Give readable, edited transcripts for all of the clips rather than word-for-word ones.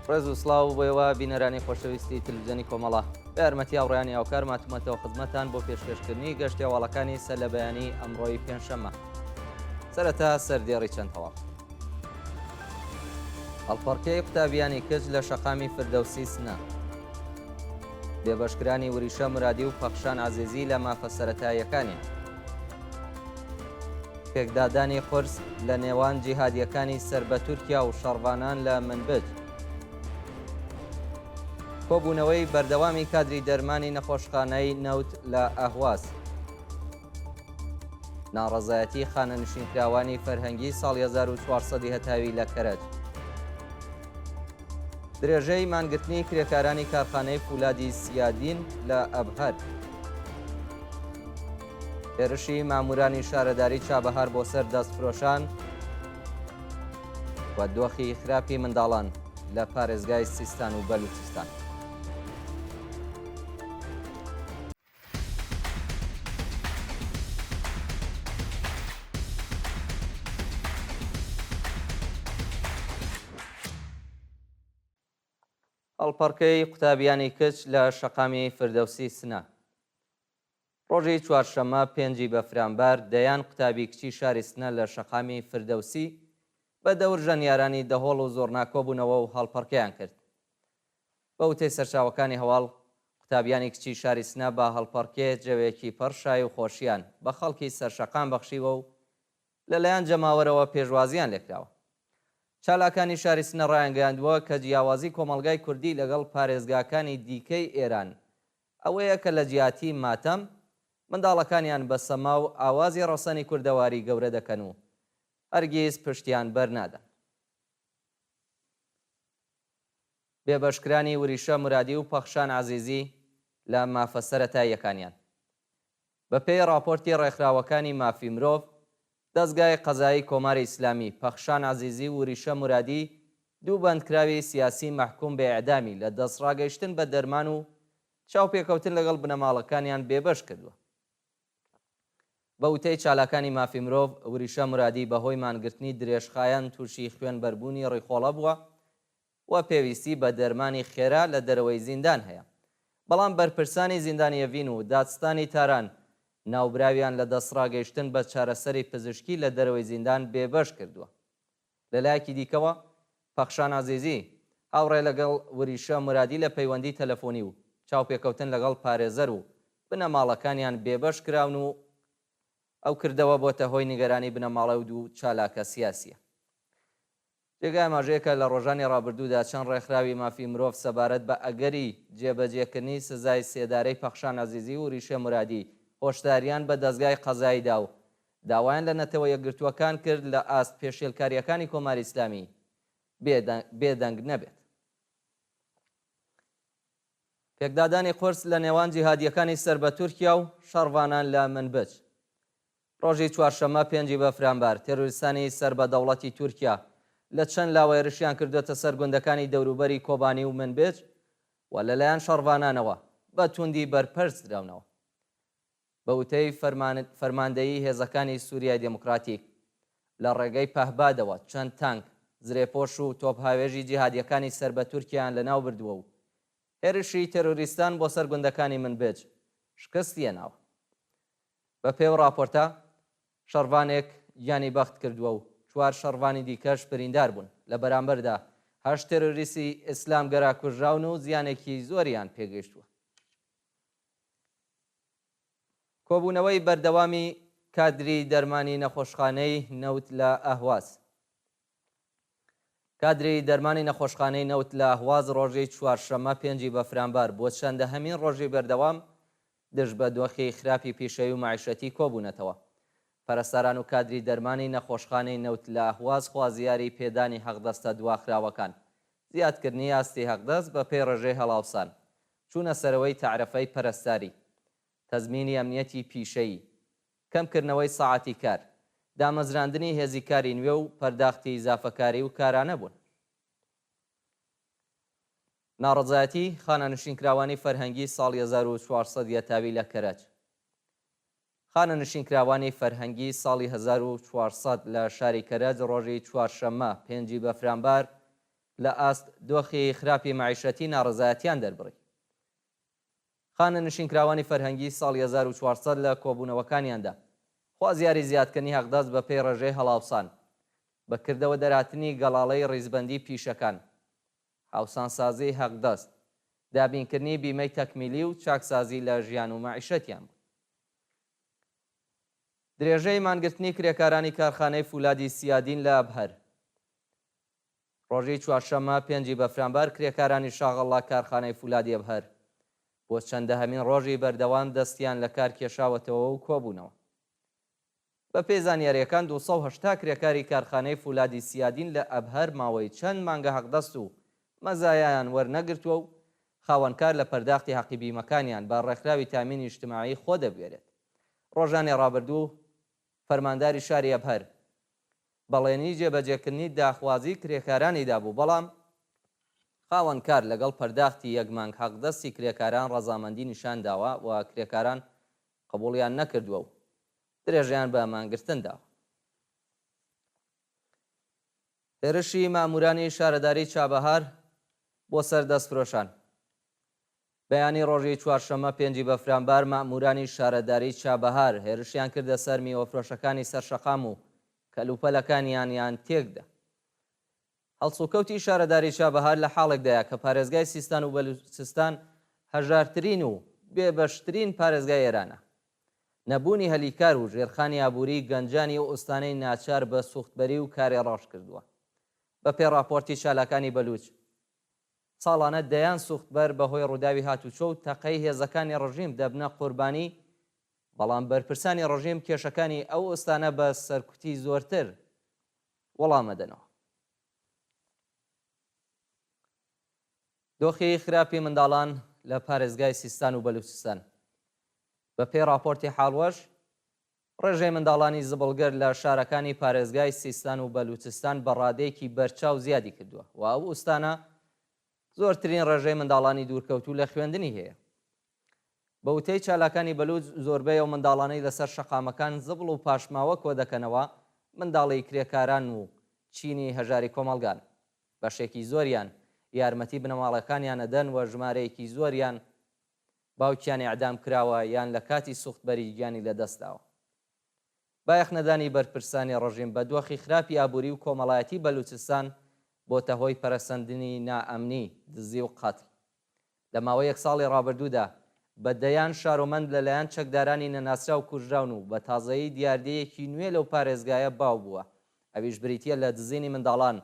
ڕێز و سڵاو بۆ ئێوە بینەرانی خۆشەویستی تلویزیۆنی کۆمەڵە. بە یارمەتی هاوڕێیانی هاوکار ماتومەتەوە خزمەتان بۆ پێشکەشکردنی گەشتی هەواڵەکانی سەر لە بەیانی ئەمڕۆی پێنجشەممە. سەرەتا سەردێڕی چەند هەواڵ. هەڵپەڕکێی قوتابیانی کچ لە شەقامی فردەوسی سنە. بێبەشکرانی وریشە مورادی و پەخشان عەزیزی لە مافە سەرەتاییەکانیان. پێکدادانی قورس لە نێوان جیهادییەکانی سەر بە تورکیا و شەڕڤانان لە منبج. کۆبوونەوەی بەردەوامی کادری دەرمانی نەخۆشخانەی نەوت لە ئەهواز. ناڕەزایەتی خانەنشینکراوانی فەرهەنگی ساڵی 1400 هەتاوی لە کەرەج. درێژەی مانگرتنی کرێکارانی کارخانەی فولادی سیادین لە ئەبهەر. هێرشی مامورانی شارەداری چابەهار بۆ سەر دەستفرۆشان و دۆخی خراپی منداڵان لە پارێزگای سیستان و بەلوچستان. هەڵپەڕکێی قوتابیانی کچ لە شەقامی فردەوسی سنە. ڕۆژی چوارشەممە پێنجی بەفرانبار دەیان قوتابی کچی شاری سنە لە شەقامی فردەوسی بە دەور ژەنیارانی دەهۆڵ و زوڕنا کۆبوونەوە و هەڵپەڕکێیان کرد. بە وتەی سەرچاوەکانی هەواڵ، قوتابیانی کچی شاری سنە بە هەڵپەڕکێ جەوێکی پڕ شای و خۆشییان بە خەڵکی سەرشەقام بەخشیوە و لەلایەن جەماوەرەوە پێشوازییان لێکراوە. چالاکانی شاری سنە ڕایانگەیاندووە کە جیاوازی کۆمەڵگای کوردی لەگەڵ پارێزگاکانی دیکەی ئێران ئەوەیە کە لە جیاتی ماتەم، منداڵەکانیان بە سەما و ئاوازی ڕەسەنی کوردەواری گەورە دەکەن و هەرگیز پشتیان بەرنادەن. بێبەشکرانی وریشە مورادی و پەخشان عەزیزی لە مافە سەرەتاییەکانیان. بەپێی ڕاپۆرتی ڕێکخراوەکانی مافی مرۆڤ، دەزگای قەزایی کۆماری ئیسلامی، پەخشان عەزیزی و وریشە مورادی دوو بەندکراوی سیاسی مەحکووم بە ئێعدامی لە دەستڕاگەیشتن بە دەرمان و چاوپێکەوتن لەگەڵ بنەماڵەکانیان بێبەش کردووە. بە وتەی چالاکانی مافی مرۆڤ، وریشە مورادی بە هۆی مانگرتنی درێژخایەن تووشی خوێنبەربوونی ڕیخۆڵە بووە و پێویستی بە دەرمانی خێرا لە دەرەوەی زیندان هەیە. بەڵام بەرپرسانی زیندانی ئێڤین و دادستانی تاران ناوبراویان لە دەستڕاگەیشتن بە چارەسەری پزیشکی لە دەرەوەی زیندان بێبەش کردووە. لەلایەکی دیکەوە، پەخشان عەزیزی، هاوڕێ لەگەڵ وریشە مورادی لە پەیوەندی تەلەفۆنی و چاوپێکەوتن لەگەڵ پارێزەر و بنەماڵەکانیان بێبەش کراون و ئەو کردەوە بۆتە هۆی نیگەرانی بنەماڵە و دوو چالاکە سیاسییە. جێگای ئاماژەیە کە لە ڕۆژانی ڕابردوودا چەند ڕێکخراوی مافی مرۆڤ سەبارەت بە ئەگەری جێبەجێکردنی سزای سێدارەی پەخشان عەزیزی و وریشە مورادی هۆشداریان بە دەزگای قەزایی دا و داوایان لە نەتەوە یەکگرتووەکان کرد لە ئاست پێشێلکارییەکانی کۆماری ئیسلامی بێدەنگ نەبێت. پێکدادانی قورس لە نێوان جیهادییەکانی سەر بە تورکیا و شەڕڤانان لە منبج. ڕۆژی چوارشەممە پێنجی بەفرانبار، تێرۆریستانی سەر بە دەوڵەتی تورکیا لە چەند لاوە هێرشیان کردووەتە سەر گوندەکانی دەوروبەری کۆبانی و منبج و لەلایەن شەڕڤانانەوە بە توندی بەرپەرچ دراونەوە. بە وتەی فەرماندەیی هێزەکانی سوریای دێموکراتیک، لە ڕێگەی پەهبادەوە چەند تانک، زرێپۆش و تۆپهاوێژی جیهادییەکانی سەر بە تورکیایان لەناو بردووە و هێرشی تێرۆریستان بۆ سەر گوندەکانی منبج شکستی هێناوە. بە پێی ئەو ڕاپۆرتە، شەڕڤانێک گیانی بەخت کردووە و چوار شەڕڤانی دیکەش بریندار بوون، لە بەرامبەردا هەشت تێرۆریستی ئیسلامگەرا کوژراون و زیانێکی زۆریان پێگەیشتووە. کۆبوونەوەی بەردەوامی کادری دەرمانی نەخۆشخانەی نەوت لە ئەهواز. کادری دەرمانی نەخۆشخانەی نەوت لە ئەهواز ڕۆژی چوارشەممە پێنجی بەفرانبار بۆ چەندەهەمین ڕۆژی بەردەوام دژ بە دۆخی خراپی پیشەیی و مەعیشەتی کۆبوونەتەوە. پەرستاران و کادری دەرمانی نەخۆشخانەی نەوت لە ئەهواز خوازیاری پێدانی حەقدەستە دواخراوەکان، زیادکردنی ئاستی حەقدەست بەپێی ڕێژەی هەڵاوسان، چوونە سەرەوەی تەعرەفەی پەرستاری، تەزمینی ئەمنیەتی پیشەیی، کەمکردنەوەی سەعاتی کار، دامەزراندنی هێزی کاری نوێ و پەرداختی ئیزافەکاری و کارانە بوون. ناڕەزایەتی خانەنشینکراوانی فەرهەنگی ساڵی 1400 یەتاوی لە کەرەج. خانەنشینکراوانی فەرهەنگی ساڵی 1400 لە شاری کەرەج ڕۆژی چوارشەممە پێنجی بەفرانبار. لە ئاست دۆخی خراپی مەعیشەتی ناڕەزایەتیان دەربڕی. خانەنشینکراوانی فەرهەنگی ساڵی 1400 لە کۆبوونەوەکانیاندا خوازیاری زیادکردنی هەقدەست بە پێی ڕێژەی هەڵاوسان، بە کردەوە دەرهاتنی گەڵاڵەی ڕیزبەندی پیشەکان، هاوسانسازیی هەقدەست، دابینکردنی بیمەی تەکمیلی و چاکسازی لە ژیان و مەعیشەتیان بوون. درێژەی مانگرتنی کرێکارانی کارخانەی فولادی سیادین لە ئەبهەر. ڕۆژی چوارشەممە پێنجی بەفرانبار کرێکارانی شاغڵ لە کارخانەی فولادی ئەبهەر بۆ چەندەهەمین ڕۆژی بەردەوام دەستیان لە کار کێشاوەتەوە و کۆبوونەوە. بەپێی زانیارییەکان 280 کرێکاری کارخانەی فولادی سیادین لە ئەبهەر ماوەی چەند مانگە حەقدەست و مەزایایان وەرنەگرتووە و خاوەنکار لە پەرداختی حەقی بیمەکانیان بە ڕێکخراوی تامینی ئیجتماعی خۆ دەبوێرێت. ڕۆژانی ڕابردوو فەرمانداری شاری ئەبهەر بەڵێنی جێبەجێکردنی داخوازی کرێکارانی دابوو، بەڵام خاوەنکار لەگەڵ پەرداختی یەک مانگ حەقدەستی کرێکاران ڕەزامەندی نیشان داوە و کرێکاران قبوڵیان نەکردووە و درێژەیان بە مانگرتن داوە. هێرشی مامورانی شارەداری چابەهار بۆ سەر دەستفرۆشان. بەیانی ڕۆژی چوارشەممە پێنجی بەفرانبار مەئموورانی شارەداریی چابەهار هێرشیان کردە سەر میوەفرۆشەکانی سەر شەقام و کەلوپەلەکانیانیان تێکدا. هەڵسوکەوتی شارەداریی چابەهار لە حاڵێکدایە کە پارێزگای سیستان و بەلوچستان هەژارترین و بێبەشترین پارێزگای ئێرانە. نەبوونی هەلی کار و ژێرخانی ئابووری گەنجانی ئەو ئوستانەی ناچار بە سوختبەری و کارێ ڕەش کردووە. بە پێی ڕاپۆرتی چالاکانی بەلوچ، ساڵانە دەیان سوختبەر بە هۆی ڕووداوی هاتوچۆ و تەقەی هێزەکانی ڕژیم دەبنە قوربانی، بەڵام بەرپرسانی ڕژیم کێشەکانی ئەو ئوستانە بە سەرکوتی زۆرتر وەڵام ئەدەنەوە. دۆخی خراپی منداڵان لە پارێزگای سیستان و بەلوچستان بە پێی ڕاپۆرتی حاڵوەش، ڕێژەی منداڵانی زبڵگر لە شارەکانی پارێزگای سیستان و بەلوچستان بە ڕادەیەکی بەرچاو زیادی کردووە و ئەو ئوستانە زۆرترین ڕێژەی منداڵانی دوورکەوتوو لە خوێندنی هەیە. بە وتەی چالاکانی بەلوچ زۆربەی ئەو منداڵانەی لەسەر شەقامەکان زبڵ و پاشماوە کۆدەکەنەوە منداڵی کرێکاران و چینی هەژاری کۆمەڵگان. بەشێکی زۆریان یارمەتی بنەماڵەکانیان ئەدەن و ژمارەیەکی زۆریان باوکیان ئێعدام کراوە یان لە کاتی سوختبەری گیانی لە دەست داوە. بایەخنەدانی بەرپرسانی ڕژیم بە دۆخی خراپی ئابووری و کۆمەڵایەتی بەلوچستان بۆتە هۆی پەرەسەندنی نائەمنی، دزی و قەتڵ. لە ماوەی یەک ساڵی ڕابردوودا بە دەیان شارۆمەند لە لایەن چەکدارانی نەناسراو کوژراون و بە تازەیی دیاردەیەکی نوێ لەو پارێزگایە باو بووە ئەویش بریتییە لە دزینی منداڵان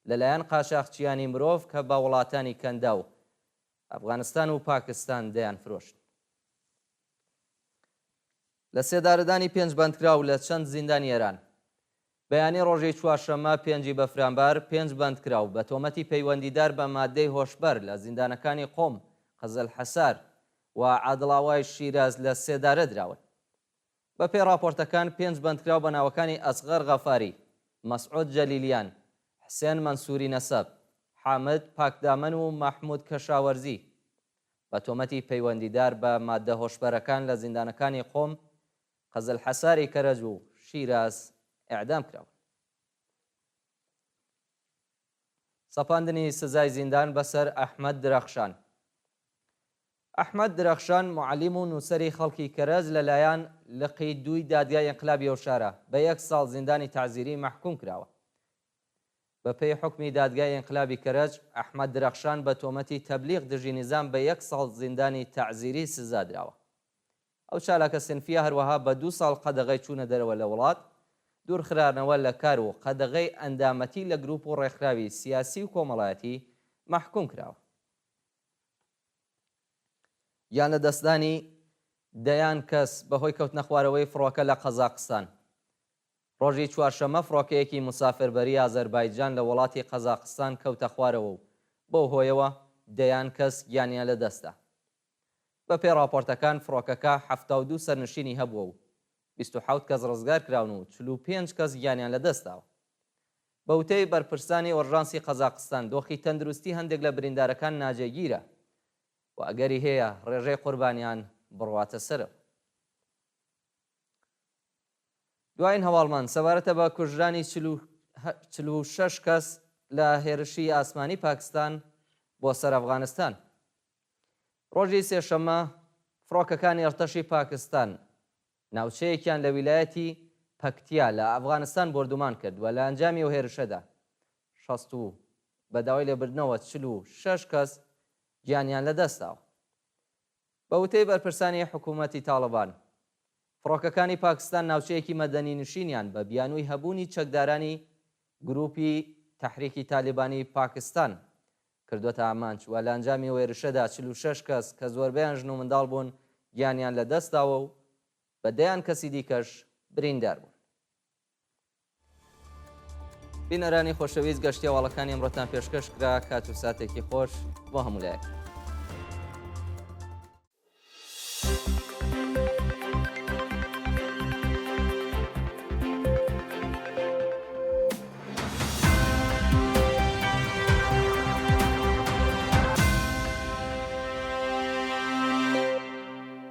لە لایەن قاچاخچییانی مرۆڤ کە بە وڵاتانی کەنداو ئەفغانستان و پاکستان دەیانفرۆشن. لە سێدارەدانی پێنج بەندکراو لە چەند زیندانی ئێران. بەیانی ڕۆژی چوارشەممە پێنجی بەفرانبار پێنج بەندکراو بە تۆمەتی پەیوەندیدار بە ماددەی هۆشبەر لە زیندانەکانی قوم، قزلحەسار و عادڵاوای شیراز لە سێدارە دراون. بەپێی ڕاپۆرتەکان پێنج بەندکراو بە ناوەکانی ئەسغەر غەفاری، مەسعود جەلیلیان، حسێن مەنسووری نەسەب، حامد پاکدامەن و مەحموود کەشاوەرزی بە تۆمەتی پەیوەندیدار بە ماددە هۆشبەرەکان لە زیندانەکانی قوم، قزلحەساری کەرەج و شیراز ئێعدام کراون. سەپاندنی سزای زیندان بەسەر ئەحمەد درەخشان. ئەحمەد درەخشان موعەلیم و نووسەری خەڵکی کەرەج لە لایەن لقی دووی دادگای ئینقلابی ئەو شارە بە یەک ساڵ زیندانی تەعزیری مەحکووم کراوە. بە پێی حوکمی دادگای ئینقلابی کەرەج، ئەحمەد درەخشان بە تۆمەتی تەبلیغ دژی نیزام بە یەک ساڵ زیندانی تەعزیری سزا دراوە. ئەو چالاکە سنفییە هەروەها بە دوو ساڵ قەدەغەی چوونە دەرەوە لە وڵات، دوورخرانەوە لە کار و قەدەغەی ئەندامەتی لە گرووپ و ڕێکخراوی سیاسی و کۆمەڵایەتی مەحکووم کراوە. گیانلەدەستدانی دەیان کەس بەهۆی کەوتنەخوارەوەی فڕۆکە لە قەزاقستان. ڕۆژی چوارشەممە فڕۆکەیەکی مسافربەری ئازەربایجان لە وڵاتی قەزاقستان کەوتە خوارەوە و بەو هۆیەوە دەیان کەس گیانیان لەدەستدا. بەپێی ڕاپۆرتەکان فڕۆکەکە 72 سەرنشینی هەبووە و 27 کەس ڕزگارکراون و 45 کەس گیانیان لەدەستداوە. بە وتەی بەرپرسانی ئۆرژانسی قەزاقستان، دۆخی تەندروستی هەندێک لە بریندارەکان ناجێگیرە و ئەگەری هەیە ڕێژەی قوربانیان بڕواتە سەرەوە. دوایین هەواڵمان سەبارەتە بە کوژرانی 46 کەس. لە هێرشی ئاسمانی پاکستان بۆ سەر ئەفغانستان. ڕۆژی سێشەممە فڕۆکەکانی ئەرتەشی پاکستان ناوچەیەکیان لە ویلایەتی پەکتیا لە ئەفغانستان بۆردومان کرد و لە ئەنجامی ئەو هێرشەدا 60 و بە داوای لێبردنەوە 46 کەس گیانیان لەدەستداوە. بە وتەی بەرپرسانی حکوومەتی تاڵبان، فڕۆکەکانی پاکستان ناوچەیەکی مەدەنینشینیان بە بیانووی هەبوونی چەکدارانی گرووپی تەحریکی تالیبانی پاکستان کردووەتە ئامانج و لە ئەنجامی ئەو هێرشەدا 46 کەس کە زۆربەیان ژن و منداڵ بوون گیانیان لەدەستداوە و بە دەیان کەسی دیکەش بریندار بوون. بینەرانی خۆشەویست گەشتی هەواڵەکانی ئەمڕۆتان پێشکەش کرا، کات و ساتێکی خۆش بۆ هەموو لایەک.